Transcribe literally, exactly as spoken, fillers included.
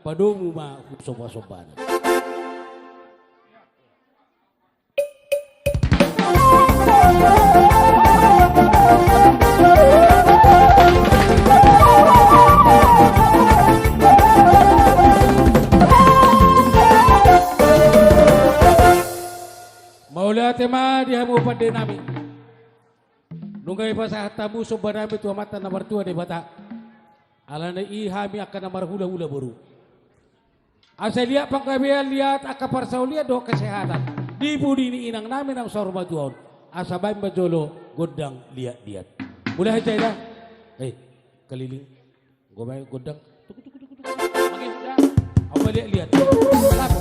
padomu ma husomba-sombana. Mauliate ma di hamu pande nami. Nunga dipasahat hamu somba nami tu Amanta na martua Debata. Alana i hami angka na marhula-hula boru. Asa liat panggabean, liat angka parsaulian dohot kesehatan di pudi ni inang nami naung saur matua on. Asa baen ma jolo gondang liat-liat. Mulai hita da. Eh, keliling. Gua main gondang. Tuku, tuku, tuku, tuku. Oke, da. Apa liat-liat? Lap,